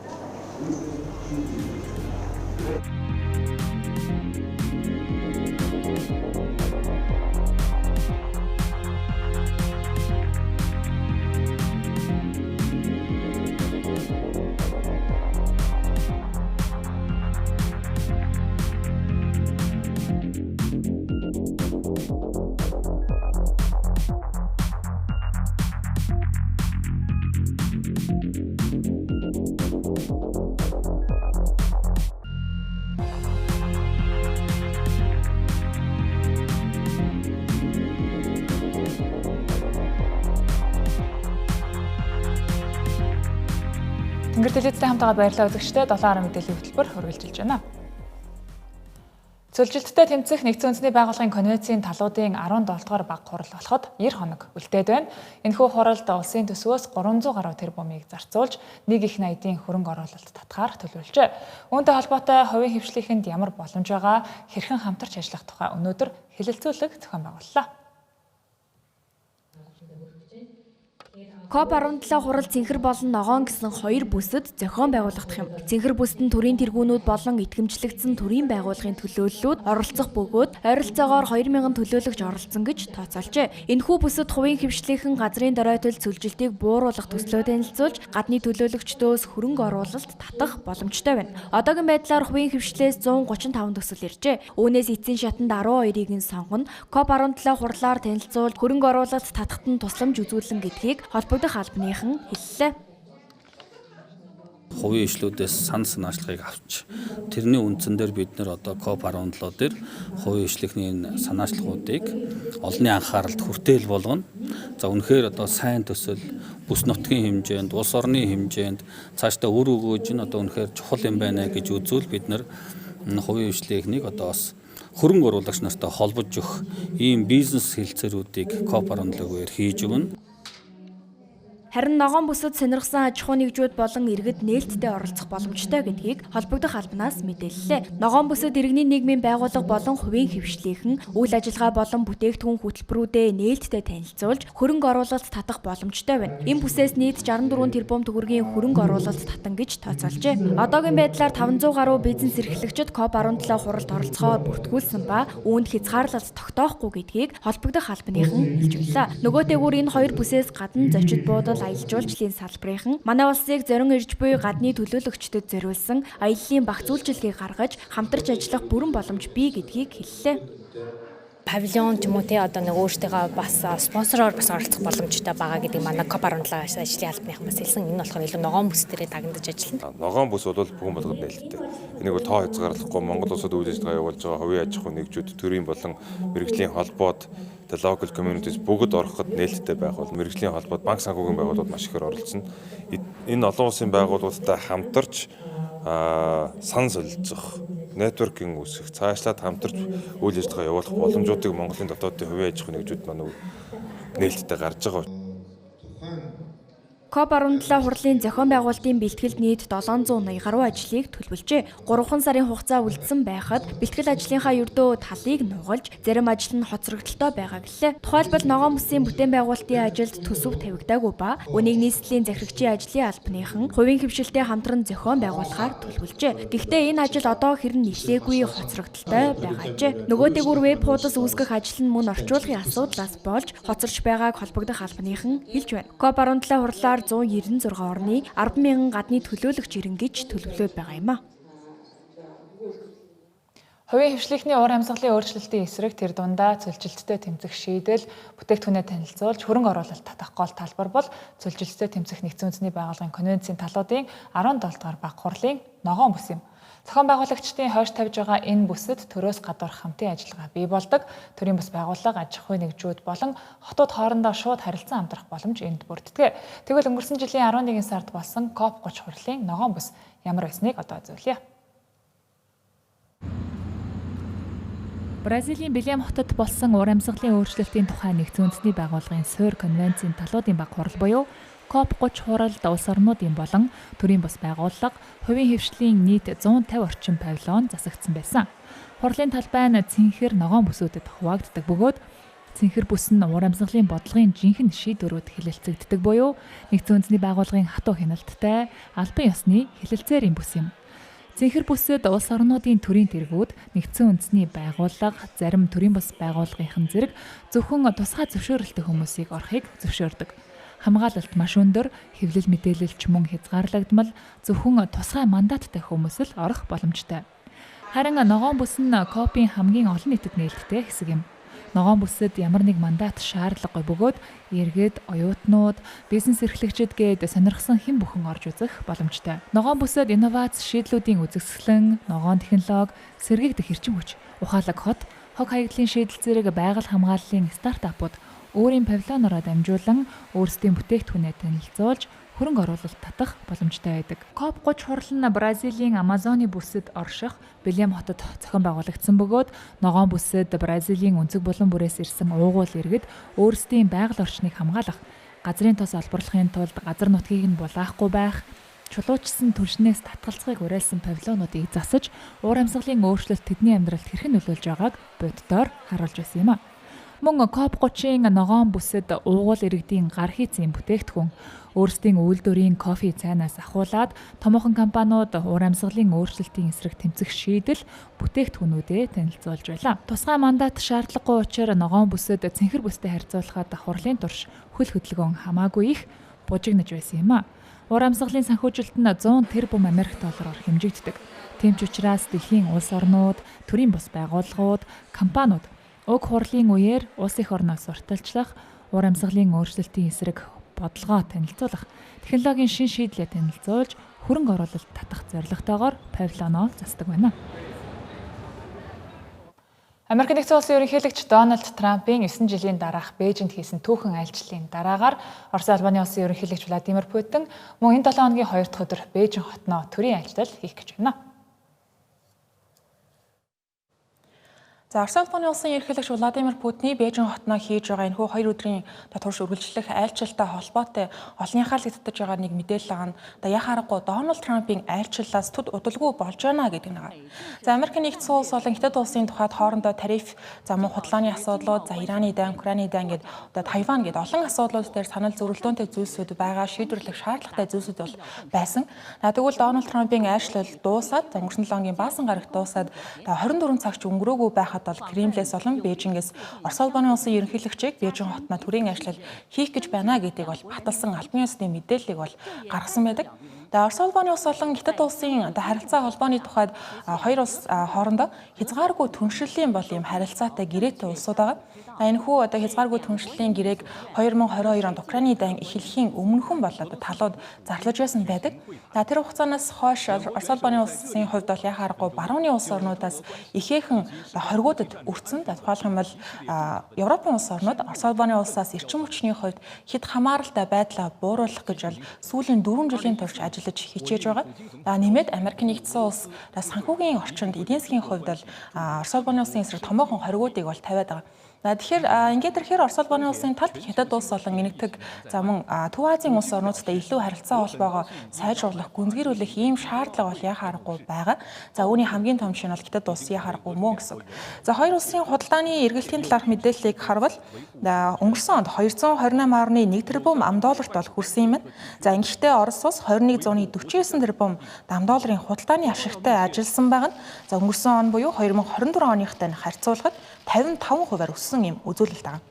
Speaker 1: Тэнгэр телевизтэй хамтаагаад баярлалаа үзэгчдээ 7 мэдээллийн хөтөлбөр үргэлжилж байна. Цөлжилттэй тэмцэх нэгдсэн үндэсний байгууллагын конвенцийн талуудын 17 дугаар баг хурал болоход 90 хоног үлдээд байна. Энэхүү хуралд улсын төсвөөс 300 гаруй тэрбумыг зарцуулж нэг их найдын хөрөнгө оруулалт татгаар төлөвлөжээ. Үүнтэй холбоотой хувийн хэвшлийнхэнд ямар боломж байгаа, хэрхэн хамтарч ажиллах тухай өнөөдөр хэлэлцүүлэг зохион байгууллаа.
Speaker 9: COP17 хурал Цэнхэр болон Ногоон гэсэн хоёр бүсэд зохион байгуулагдах юм. Цэнхэр бүсэд нь төрийн тэргүүнүүд болон итгэмжлэгдсэн төрийн байгууллагын төлөөллүүд оролцох бөгөөд ойролцоогоор 2000 төлөөлөгч оролцсон гэж тооцоолжээ. Энэхүү бүсэд хувийн хэвшлийнхэн газрын доройтол цөлжилтийг бууруулах төслөө танилцуулж, гадны төлөөлөгчдөөс хөрөнгө оруулалт татах боломжтой байна. Одоогийн байдлаар хувийн хэвшлээс 135 төсөл иржээ. Үүнээс эцсийн шатанд 12-ыг нь сонгоно. COP17 хурлаар танилцуулж, хөрөнгө оруулалт татахад нь тусламж үзүүлэн гэдгийг холбогдох албаныхан хэллээ.
Speaker 20: Хувийн ишлүүдээс санал санаачлагыг авч тэрний үндсэн дээр бид нэр одоо COP17 дээр хувийн ишлэхний энэ санаачлагуудыг олонний анхааралд хүртээл болгоно. За үнэхээр одоо сайн төсөл бүс нутгийн хэмжээнд, улс орны хэмжээнд цаашдаа үр өгөөж нь одоо үнэхээр чухал юм байна гэж үзвэл бид нар хувийн ишлэхнийг одоо бас хөрөнгө оруулагч нартай холбож өгөх ийм бизнес хэлцээрүүдийг COP17-гээр хийж өгнө.
Speaker 9: Харин ногоон бүсэд сонирхсан аж ахуйн нэгжүүд болон иргэд нээлттэй оролцох боломжтой гэдгийг холбогдох албанаас мэдээллээ. Ногоон бүсэд иргэний нийгмийн байгууллага болон хувийн хэвшлийнхэн үйл ажиллагаа болон бүтээгдэхүүн хөтөлбөрүүдээ нээлттэй танилцуулж хөрөнгө оруулалт татах боломжтой байна. Энэ бүсээс нийт 64 тэрбум төгрөгийн хөрөнгө оруулалт татан гэж тооцоолжээ. Одоогийн байдлаар 500 гаруй бизнес эрхлэгчид COP17 хуралд оролцохоор бүртгүүлсэн ба үүнд хязгаарлалт тогтоохгүй гэдгийг холбогдох албаныхан хэлж байлаа. Нөгөөтэйгүр энэ хоёр бүсээс гадна зочид буудал аялал жуулчлалын салбарынхан манай улсыг зорин ирж буй гадны төлөөлөгчдөд зориулсан аяллаа багц үйлчилгээг гаргаж хамтарч ажиллах бүрэн боломж бий гэдгийг хэллээ.
Speaker 21: Павильон ч юм уу те одоо нэг өөртөө бас спонсороор бас оролцох боломжтой байгаа гэдэг манай COP17 ажлын албаныхан бас хэлсэн. Энэ болохоор илүү ногоон бүс дээрээ дагнаж ажиллана.
Speaker 22: Ногоон бүс бол бүхэн болгонд нээлттэй. Энийг бол тоо хязгаарлахгүй Монгол улсад үйл ажиллагаа явуулж байгаа хувийн аж ахуйн нэгжүүд, төрийн болон мэргэжлийн холбоод the local communities бүгд ороход нээлттэй байх бол мэргэжлийн холбоод банк санхүүгийн байгууллагууд маш ихээр оролцсон. Энэ олон улсын байгууллагуудтай хамтарч сан солилцох, networking үүсгэх, цаашлаад хамтарч үйл ажиллагаа явуулах боломжуудыг Монголын дотоодын хувийн аж ахуйн нэгжүүд маань нээлттэй гарч байгаа.
Speaker 9: COP17 хурлын зохион байгуулалтын бэлтгэлд нийт 780 гаруй ажлыг төлөвлөжээ. 3 сарын хугацаа үлдсэн байхад бэлтгэл ажлынхаа ердөө талыг нугалж, зарим ажил нь хоцрогдолтой байгаа гэлээ. Тухайлбал ногоон бүсийн бүтээн байгуулалтын ажилд төсөв тавигдаагүй ба үүнийг нийслэлийн захирагчийн ажлын албаныхан хувийн хэвшилтэй хамтран зохион байгуулахаар төлөвлөжээ. Гэхдээ энэ ажил одоо хэрэн нэлээгүй хоцрогдолтой байгаажээ. Нөгөөтэйгүр веб хуудас үүсгэх ажил нь мөн орчуулгын асуудлаас болж хоцорч байгааг холбогдох албаныхан хэлж байна. COP17 хурлаар 196 орны 10,000 гадны төлөөлөгч ирнэ гэж төлөвлөөд байгаа юм а.
Speaker 1: Хувийн хэвшлийнхний уур амьсгалын өөрчлөлтийн эсрэг тэр дундаа цөлжилттэй тэмцэх шийдэл, бүтээгдэхүүнээ танилцуулж хөрөнгө оруулалт татах гол талбар бол цөлжилттэй тэмцэх нэгдсэн үндэсний байгууллагын конвенцийн талуудын 17 дугаар баг хурлын ногоон бүс юм. Зохион байгуулагчдын хойш тавьж байгаа энэ бүсэд төрөөс гадуурх хамтын ажиллагаа бий болдог. Төрийн бас байгууллага, аж ахуйн нэгжүүд болон хотууд хоорондоо шууд харилцан хамтрах боломж энд бүрддэг. Тэгвэл өнгөрсөн жилийн 11 сард болсон COP30 хурлын ногоон бүс ямар байсныг одоо үзүүлье. Бразилийн Белем хотод болсон уур амьсгалын өөрчлөлтийн тухай нэгдсэн үндэсний байгууллагын суурь конвенцийн талуудын баг хурал буюу COP30 хуралд улс орнуудын болон төрийн бус байгууллага, хувийн хэвшлийн нийт 150 орчим павильон засагдсан байсан. Хурлын талбай нь цэнхэр ногоон бүсүүдэд хуваагддаг бөгөөд цэнхэр бүс нь уур амьсгалын бодлогын жинхэнэ шийдвэрүүд хэлэлцэгддэг буюу нэгдсэн үндэсний байгууллагын хатуу хяналттай албан ёсны хэлэлцээрийн бүс юм. Цэнхэр бүсэд улс орнуудын төрийн тэргүүд, нэгдсэн үндэсний байгууллага, зарим төрийн бус байгууллагынхан зэрэг зөвхөн тусгай зөвшөөрөлтөй хүмүүсийг орохыг зөвшөөрдөг. Хамгаалалт маш өндөр, хэвлэл мэдээлэлч мөн хязгаарлагдмал зөвхөн тусгай мандаттай хүмүүс л орох боломжтой. Харин ногоон бүс нь COP-ийн хамгийн олон нийтэд нээлттэй хэсэг юм. Ногоон бүсэд ямар нэг мандат шаардлагагүй бөгөөд иргэд, оюутнууд, бизнес эрхлэгчид гээд сонирхсан хэн бүхэн орж үзэх боломжтой. Ногоон бүсэд инновац шийдлүүдийн үзэсгэлэн, ногоон технологи, сэргийгдэх эрчим хүч, ухаалаг хот, хог хаягдлын шийдэл зэрэг байгаль хамгааллын стартапууд өөрийн павильонороо дамжуулан өөрсдийн бүтээгдэхүүнээ танилцуулж хөрөнгө оруулалт татах боломжтой байдаг. COP30 хурал нь Бразилийн Амазоны бүсэд орших Белем хотод зохион байгуулагдсан бөгөөд ногоон бүсэд Бразилийн өнцөг булан бүрээс ирсэн уугуул иргэд өөрсдийн байгаль орчныг хамгаалах, газрын тос олборлохын тулд газар нутгийг нь булаахгүй байх, чулуужсан түлшнээс татгалзахыг уриалсан павильонуудыг засаж, уур амьсгалын өөрчлөлт тэдний амьдралд хэрхэн нөлөөлж байгааг боддоор харуулж байсан юм а. Мөн COP30-ын ногоон бүсэд уугуул иргэдийн гар хийцийн бүтээгдэхүүн өөрсдийн үйлдвэрийн кофе цайнаас ахуулаад томоохон компаниуд уур амьсгалын өөрчлөлтийн эсрэг тэмцэх шийдэл бүтээгдэхүүнүүдээ танилцуулж байлаа. Тусгай мандат шаардлагагүй учраас ногоон бүсэд цэнхэр бүстэй харьцуулахад хурлын турш хөл хөдөлгөөн хамаагүй их бужигнаж байсан юм а. Уур амьсгалын санхүүжилт нь 100 тэрбум Америк доллараар хэмжигддэг. Тийм ч учраас дэлхийн улс орнууд, төрийн бус байгууллагууд, компаниуд уг хурлын үеэр улс эх орноос сурталчлах, уур амьсгалын өөрчлөлтийн эсрэг бодлогоо танилцуулах, технологийн шин шийдлээ танилцуулж, хөрөнгө оруулалт татах зорилготойгоор павильоноо засдаг байна. Америк нэгдсэн улсын ерөнхийлөгч Дональд Трампын 9 жилийн дараах Бээжинд хийсэн түүхэн айлчлалын дараагаар Оросын албаны улсын ерөнхийлөгч Владимир Путин мөн энэ 7 хоногийн 2 дахь өдөр Бээжин хотноо төрийн айлчлал хийх гэж байна.
Speaker 3: За Оросын холбооны улсын ерөнхийлөгч Владимир Путиний Бээжин хотноо хийж байгаа энэхүү 2 өдрийн турш үргэлжлэх айлчлалтай холбоотой олон анхаарлыг татаж байгаа нэг мэдээлэл байгаа нь одоо яхаа аргагүй Дональд Трампын айлчлалаас төд удалгүй болж байна гэдэг нэг. За Америк нэгдсэн улс болон Хятад улсын тухайд хоорондоо тариф, за мөн худалдааны асуудлууд, за Ираны дайн, Украины дайн гээд одоо Тайван гээд олон асуудлууд дээр санал зөрөлдөөнтэй зүйлсүүд байгаа, шийдвэрлэх шаардлагатай зүйлсүүд бол байсан. За тэгвэл Дональд Трампын айлчлал дуусаад, өнгөрсөн 7 хоногийн баасан гарагт дуусаад 24 цагч өнгөрөөгүй байхад бол Кремлээс болон Бээжингээс Орос улбаны улсын ерөнхийлөгчийг Бээжин хотноо төрийн ажиллал хийх гэж байна гэдгийг бол баталсан албан ёсны мэдээллийг бол гаргасан байдаг. За Орос улбаны улс болон Хятад улсын одоо харилцаа холбооны тухайд хоёр улс хоорондоо хязгааргүй түншлэлийн бол ийм харилцаатай гэрээтэй улсууд байгаа. Энэхүү одоо хязгааргүй түншлэлийн гэрээг 2022 онд Украины дайн эхлэхийн өмнөхөн бол одоо талууд зарлаж байсан байдаг. За тэр хугацаанаас хойш Орос улбаны улсын хувьд бол яхаа аргагүй барууны улс орнуудаас ихээхэн хоригуудад өртсөн. За тухайлах юм бол Европын улс орнууд Орос улбаны улсаас эрчим хүчний хувьд хэд хамааралтай байдлаа бууруулах гэж бол сүүлийн 4 жилийн турш ажиллаж хичээж байгаа. За нэмээд Америк нэгдсэн улс санхүүгийн орчинд эдийн засгийн хувьд бол Орос улбаны улсын эсрэг томоохон хоригуудыг бол тавиад байгаа. Тэгэхээр ингээд ирэхээр Орос улбаны улсын талд Хятад улс болон Энэтхэг за мөн Төв Азийн улс орнуудтай илүү харилцаа холбоогоо сайжруулах, гүнзгийрүүлэх ийм шаардлага бол яхаа аргагүй байгаа. За үүний хамгийн том жишээ нь бол Хятад улс яхаа аргагүй мөн гэсэн үг. За хоёр улсын худалдааны эргэлтийн талаарх мэдээллийг харвал өнгөрсөн онд 228.1 тэрбум ам долларт бол хүрсэн юм байна. За ингэхдээ Орос улс 2149 тэрбум ам долларын худалдааны ашигтай ажилласан байгаа нь за өнгөрсөн он буюу 2024 оныхтай харьцуулахад 55%-аар өссөн юм үзүүлэлт байгаа.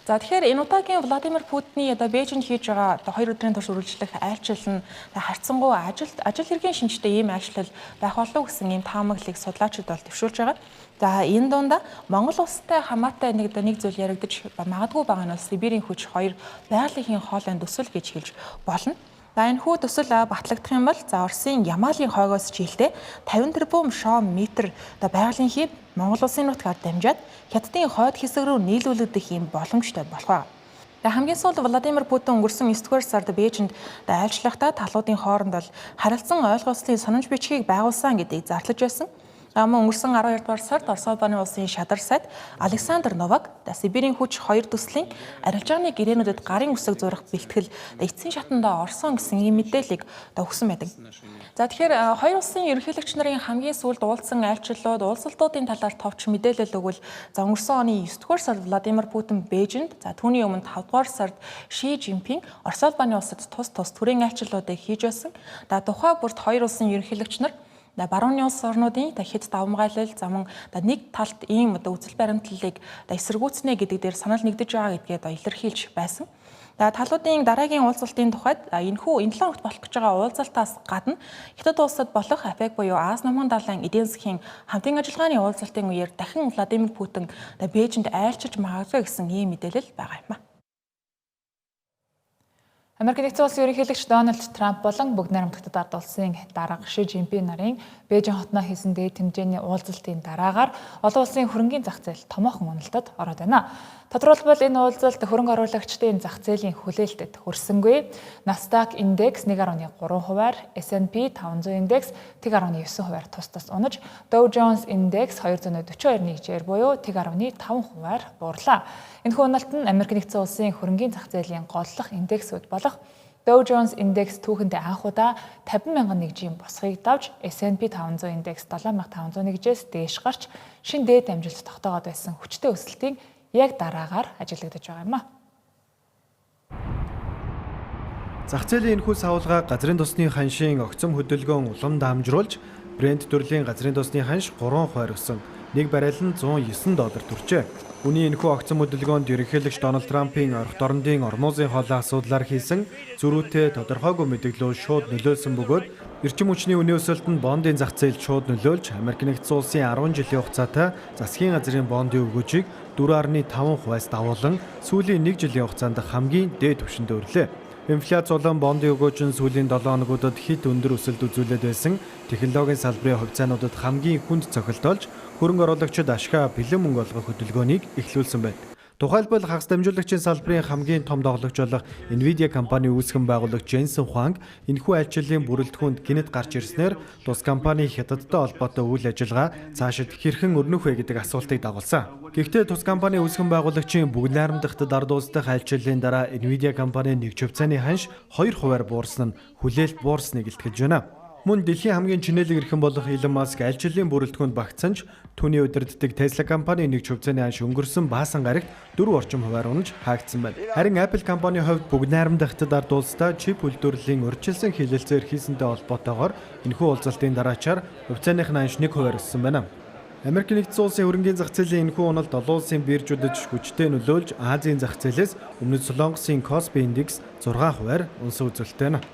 Speaker 3: За тэгэхээр энэ удаагийн Владимир Путиний одоо Бээжинд хийж байгаа одоо 2 өдрийн турш үргэлжлэх айлчлал нь харьцангуй ажил хэргийн шинжтэй ийм айлчлал байх болов гэсэн ийм таамаглалыг судлаачид бол дэвшүүлж байгаа. За энэ дундаа Монгол улстай хамаатай нэг зүйл яригдаж магадгүй байгаа нь бол Сибирийн хүч 2 байгалийн хоолойн төсөл гэж хэлж болно. За энэ хүү төсөл батлагдах юм бол за Оросын Ямалын хойгоос жилдээ 50 тэрбум шоом метр одоо байгалийн хийв Монгол улсын нутгаар дамжаад Хятадын хойд хэсэг рүү нийлүүлэгдэх юм боломжтой болох ба. Хамгийн сүүлд Владимир Путин өнгөрсөн 9-р сард Бээжинд айлчлахдаа талуудын хооронд бол харилцан ойлголцлын санамж бичгийг байгуулсан гэдгийг зарлаж байсан. Мөн өнгөрсөн 12 дугаар сард Орос улбаны улсын шадар сайд Александр Новак Сибирийн хүч 2 төслийн арилжааны гэрээнүүдэд гарын үсэг зурах бэлтгэл эцсийн шатандаа орсон гэсэн ийм мэдээллийг өгсөн байдаг. За тэгэхээр хоёр улсын ерөнхийлөгч нарын хамгийн сүүлд уулзсан айлчлалууд, уулзалтуудын талаар товч мэдээлэл өгвөл за өнгөрсөн оны 9 дугаар сард Владимир Путин Бээжинд, за түүний өмнө 5 дугаар сард Ши Жинпин Орос улбаны улсад тус тус төрийн айлчлалуудыг хийж байсан. За тухай бүрт хоёр улсын ерөнхийлөгч нар барууны улс орнуудын хэд давамгайлал за мөн нэг талд ийм одоо үзэл баримтлалыг эсэргүүцнэ гэдэг дээр санал нэгдэж байгаа гэдгээ илэрхийлж байсан. Талуудын дараагийн уулзалтын тухайд энэхүү энэ 7 хоногт болох гэж байгаа уулзалтаас гадна Хятад улсад болох АПЕК буюу Аз номхон далайн эдийн засгийн хамтын ажиллагааны уулзалтын үеэр дахин Владимир Путин Бээжинд айлчилж магадгүй гэсэн ийм мэдээлэл байгаа юм а.
Speaker 1: Америк нэгдсэн улсын ерөнхийлөгч Дональд Трамп болон бүгд найрамдах ард улсын дарга Ши Жинпин нарын Бээжин хотноо хийсэн дээд хэмжээний уулзалтын дараагаар олон улсын хөрөнгийн зах зээл томоохон уналтад ороод байна. Тодорхойлбол энэ уулзалт хөрөнгө оруулагчдын зах зээлийн хүлээлтэд хүрсэнгүй. Nasdaq индекс 1.3 хувиар, S&P 500 индекс 1.9 хувиар тус тус унаж, Dow Jones индекс 242 нэгжээр буюу 1.5 хувиар буурлаа. Энэхүү уналт нь Америк нэгдсэн улсын хөрөнгийн зах зээлийн голлох индексүүд болох Dow Jones индекс түүхэндээ анх удаа 50 мянган нэгжийн босхийг давж S&P 500 индекс 7500 нэгжээс дээш гарч шинэ дээд амжилт тогтоогоод байсан хүчтэй өсөлтийн яг дараагаар ажиглагдаж байгаа юм а.
Speaker 4: Зах зээлийн энэхүү савлгаа газрын тосны ханшийн огцом хөдөлгөөн улам дамжруулж Brent төрлийн газрын тосны ханш 3 хувиар өссөн. Нэг баррел нь 109 доллар хүрчээ. Үүний энэхүү огцом хөдөлгөөнд ерөнхийлөгч Дональд Трампын орхит орондын Ормузын хоолой асуудлаар хийсэн зөрүүтэй тодорхойгүй мэдээлэл шууд нөлөөлсөн бөгөөд эрчим хүчний үнийн өсөлт нь бондын зах зээлд шууд нөлөөлж Америк нэгдсэн улсын 10 жилийн хугацаатай засгийн газрын бондын өгөөжийг 4.5 хувиас давуулан сүүлийн 1 жилийн хугацаанд хамгийн дээд түвшинд өрлөө. Инфляц болон бондын өгөөж нь сүүлийн 7 хоногудад хэт өндөр өсөлт үзүүлээд байсан технологийн салбарын хувьцаануудад хамгийн хүнд цохилт болж хөрөнгө оруулагчид ашгаа бэлэн мөнгө олгох хөдөлгөөнийг эхлүүлсэн байна. Тухайлбал хагас дамжуулагчийн салбарын хамгийн том тоглогч болох Nvidia компани үүсгэн байгуулагч Jensen Huang энэхүү айлчлалын бүрэлдэхүүнд гэнэт гарч ирснээр тус компани хятадтай холбоотой үйл ажиллагаа цаашид хэрхэн өрнөх вэ гэдэг асуултыг дагуулсан. Гэхдээ тус компани үүсгэн байгуулагчийн бүгд найрамдахад ард улсдах айлчлалын дараа Nvidia компани нэгж хувьцааны ханш 2 хувиар буурсан нь хүлээлт буурсныг илтгэж байна. Мөн дэлхийн хамгийн чинээлэг эрхэм болох Elon Musk айлчлалын бүрэлдэхүүнд багтсан ч түүний удирддаг Tesla компани нэгж хувьцааны ханш өнгөрсөн баасан гарагт 4 орчим хувиар унаж хаагдсан байна. Харин Apple компани хувьд бүгд найрамдахад ард улстай чип үйлдвэрлэлийн урьдчилсан хэлэлцээр хийсэнтэй холбоотойгоор энэхүү уулзалтын дараачаар хувьцааных нь ханш 1 хувиар өссөн байна. Америк нэгдсэн улсын хөрөнгийн зах зээлийн энэхүү уналт олон улсын биржүүдэд хүчтэй нөлөөлж Азийн зах зээлээс өмнөд Солонгосын Kospi индекс 6 хувиар унсан үзүүлэлттэй байна.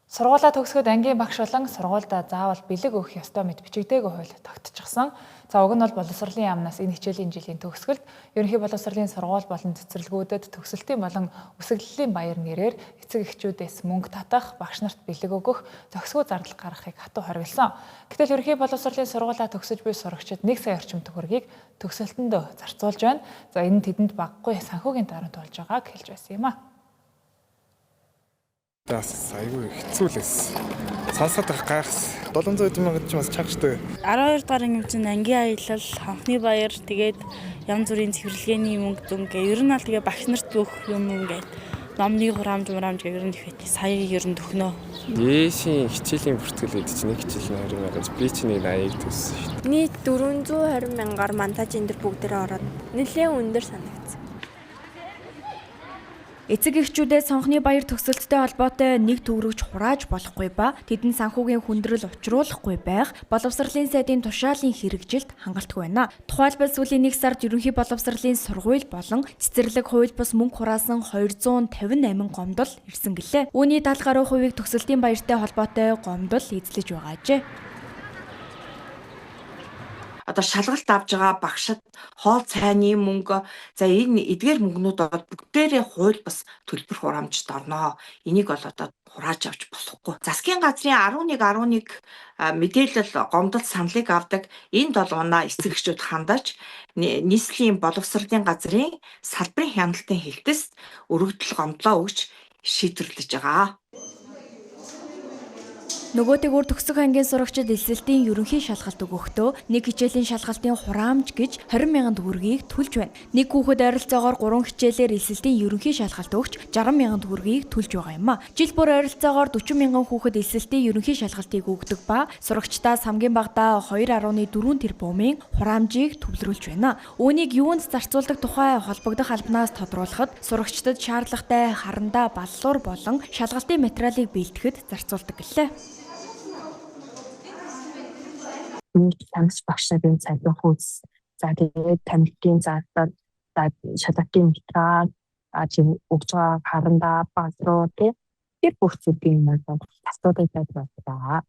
Speaker 1: Сургуулаа төгсгöd ангийн багш болон сургуульдаа заавал бэлэг өгөх ёстой мэт бичигдээгүй хууль тогтчихсон. За уг нь бол боловсролын яамнаас энэ хичээлийн жилийн төгсгөлд ерөнхий боловсролын сургууль болон цэцэрлэгүүдэд төгсөлтийн болон үсэглэлийн баяр нэрээр эцэг эхчүүдээс мөнгө татах, багш нарт бэлэг өгөх, зохисгүй зардал гаргахыг хатуу хориглосон. Гэтэл ерөнхий боловсролын сургуулаа төгсөж буй сурагчид 1 сая орчим төгрөгийг төгсөлтөндөө зарцуулж байна. За энэ нь тэдэнд багагүй санхүүгийн дарамт болж байгааг хэлж байсан юм а.
Speaker 6: Бас айгүй хэцүү л байсан. Сонсоод байх гайхс. 700 мянга ч бас чагштай.
Speaker 23: 12 дугаар анги чинь ангийн аялал, хонхны баяр, тэгээд янз бүрийн цэвэрлэгээний мөнгө дүнгээ. Ер нь аль тэгээ багш нарт өгөх юм ингээд номны хураамж мураамж гэх ер нь ихэд сая ер нь төхнөө.
Speaker 6: Ээшийн хичээлийн бүртгэл гэдэг чинь нэг хичээл нь 20 мянга. Би чинь нэг 80-ыг төссөн шүү дээ.
Speaker 24: Нийт 420 мянгаар монтаж энэ дэр бүгдээрээ ороод нэлээд өндөр санагдсан.
Speaker 9: Эцэг эхчүүдээ сонхны баяр төгсөлттэй холбоотой нэг төгрөгч хурааж болохгүй ба тэдэнд санхүүгийн хүндрэл учруулахгүй байх боловсролын сайдын тушаалын хэрэгжилт хангалтгүй байна. Тухайлбал сүүлийн нэг сард ерөнхий боловсролын сургууль болон цэцэрлэг хууль бус мөнгө хураасан 258 гомдол ирсэн гэлээ. Үүний 70 гаруй хувийг төгсөлтийн баяртай холбоотой гомдол эзлэж байгаа ажээ.
Speaker 25: Одоо шалгалт авж байгаа багшид хоол цайны мөнгө, за энэ эдгээр мөнгнүүд бол бүгдээрээ хууль бас төлбөр хураамжид орно. Энийг бол одоо хурааж авч болохгүй. Засгийн газрын 11 11 мэдээлэл гомдол саналыг авдаг энэ долоонаа эцэг эхчүүд хандаж нийслэлийн боловсролын газрын салбарын хяналтын хэлтэс өргөдөл гомдлоо өгч шийдвэрлэж байгаа.
Speaker 9: Нөгөөтэйгүр төгсөх ангийн сурагчид элсэлтийн ерөнхий шалгалт өгөхдөө нэг хичээлийн шалгалтын хураамж гэж 20 мянган төгрөгийг төлж байна. Нэг хүүхэд ойролцоогоор 3 хичээлээр элсэлтийн ерөнхий шалгалт өгч 60 мянган төгрөгийг төлж байгаа юм а. Жил бүр ойролцоогоор 40 мянган хүүхэд элсэлтийн ерөнхий шалгалтыг өгдөг ба сурагчдаас хамгийн багадаа 2.4 тэрбумын хураамжийг төвлөрүүлж байна. Үүнийг юунд зарцуулдаг тухай холбогдох албанаас тодруулахад сурагчдад шаардлагатай харандаа баллуур болон шалгалтын материалыг бэлтгэхэд зарцуулдаг гэлээ.
Speaker 26: Нийт тамс багш нарын цалин хүйс. За тэгээд тамирчдын зардал, за шалгалтын материал, тийм өгж байгаа харандаа, балруу тий тэр бүх зүйлийг нь асуудаг байж байгаа.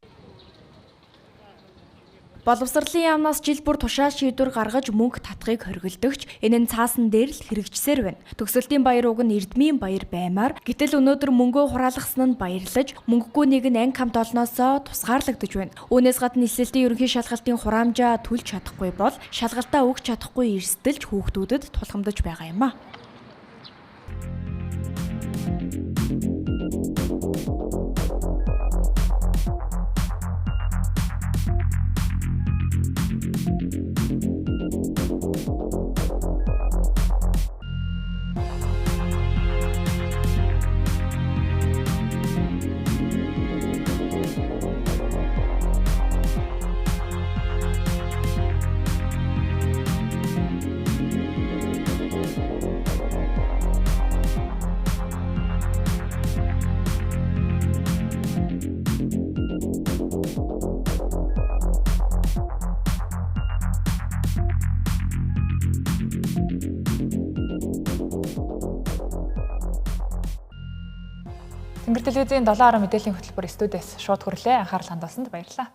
Speaker 9: Боловсролын яамнаас жил бүр тушаал шийдвэр гаргаж мөнгө татахыг хоригдогч энэ нь цаасан дээр л хэрэгжсээр байна. Төгсөлтийн баяр уг нь эрдмийн баяр баймаар гэтэл өнөөдөр мөнгөө хураалгасан нь баярлаж мөнгөгүй нэг нь анги хамт олноосоо тусгаарлагдаж байна. Үүнээс гадна элсэлтийн ерөнхий шалгалтын хураамжаа төлж чадахгүй бол шалгалтаа өгч чадахгүй эрсдэлж хүүхдүүдэд тулгамдаж байгаа юм а.
Speaker 1: Тэнгэр телевизийн 7 10 мэдээллийн хөтөлбөр студиэс шууд хүрлээ. Анхаарал хандуулсанд баярлалаа.